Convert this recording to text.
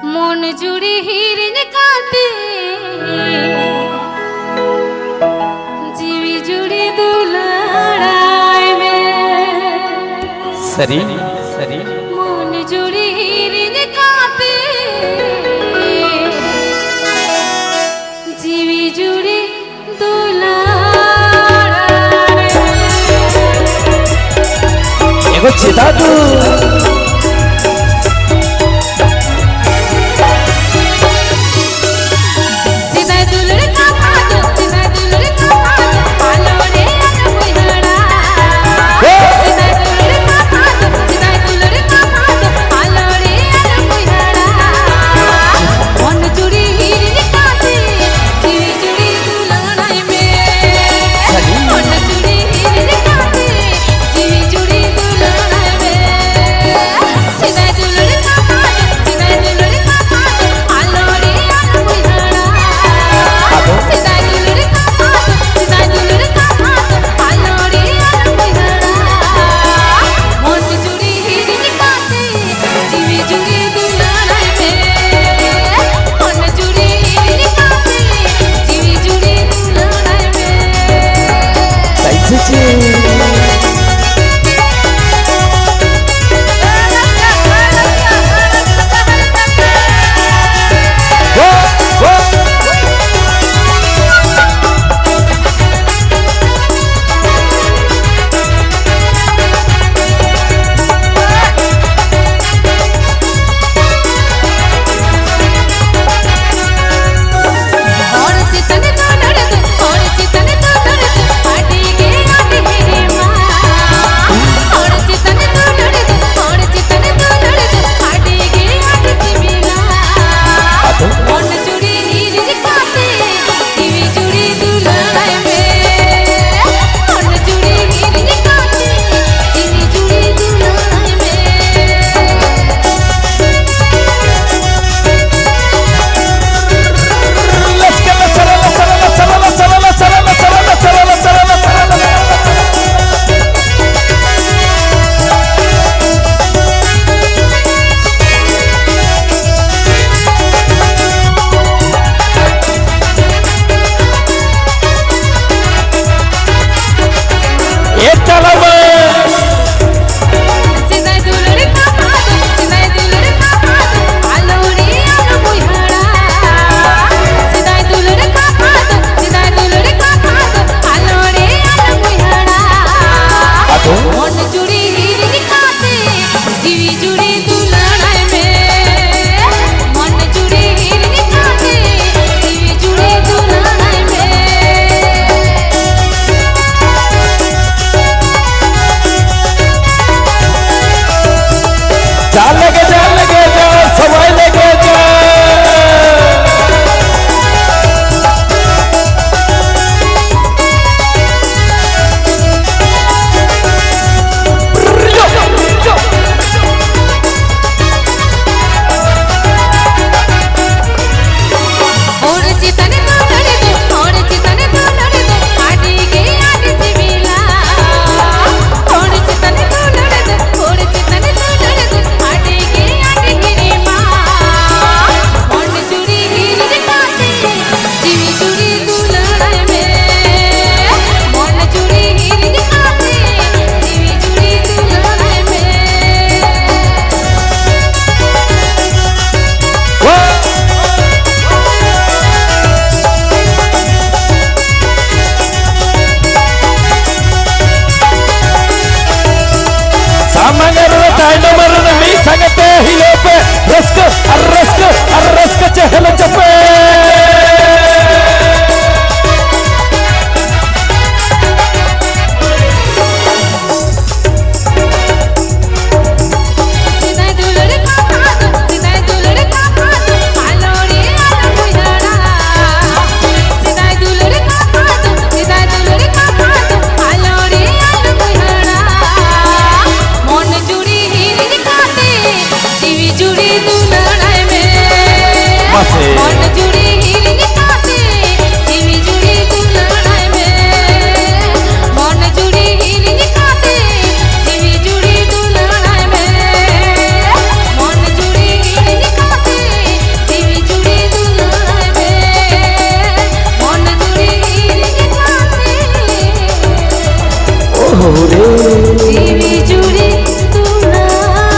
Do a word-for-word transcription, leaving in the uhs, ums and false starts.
ᱢᱚᱱ ᱡᱩᱲᱤ ᱦᱤᱨᱤᱧ ᱠᱟᱛᱮ ᱡᱤᱣᱤ ᱡᱩᱲᱤ ᱫᱩᱞᱟᱹᱲᱟᱭ ᱢᱮ᱾ ᱥᱟᱹᱨᱤ, ᱥᱟᱹᱨᱤ᱾ ᱢᱚᱱ ᱡᱩᱲᱤ ᱦᱤᱨᱤᱧ ᱠᱟᱛᱮ ᱡᱤᱣᱤ ᱡᱩᱲᱤ ᱫᱩᱞᱟᱹᱲᱟᱭ ᱢᱮ᱾ ᱮᱜᱳ ᱪᱮᱫᱟᱜ ᱫᱚ? ᱥᱮᱫᱟᱭ ᱫᱩᱞᱟᱹᱲ ᱠᱟᱛᱷᱟ ᱫᱚ, ᱥᱮᱫᱟᱭ ᱫᱩᱞᱟᱹᱲ ᱠᱟᱛᱷᱟ ᱫᱚ ᱟᱞᱚ ᱨᱮ ᱟᱞᱚ ᱩᱭᱦᱟᱹᱨᱟ᱾ ᱥᱮᱫᱟᱭ ᱫᱩᱞᱟᱹᱲ ᱠᱟᱛᱷᱟ ᱫᱚ, ᱥᱮᱫᱟᱭ ᱫᱩᱞᱟᱹᱲ ᱠᱟᱛᱷᱟ ᱫᱚ ᱟᱞᱚ ᱨᱮ ᱟᱞᱚ ᱩᱭᱦᱟᱹᱨᱟ᱾ ᱢᱚᱱ ᱪᱩᱲᱤ ᱦᱤᱨᱤᱧ ᱠᱟᱛᱮ, ᱡᱤᱣᱤ ᱪᱩᱲᱤ ᱫᱩᱞᱟᱹᱲᱟᱭ ᱢᱮ᱾ ᱢᱚᱱ ᱪᱩᱲᱤ ᱦᱤᱨᱤᱧ ᱠᱟᱛᱮ, ᱡᱤᱣᱤ ᱪᱩᱲᱤ ᱫᱩᱞᱟᱹᱲᱟᱭ ᱢᱮ᱾ ᱡᱤᱣᱤ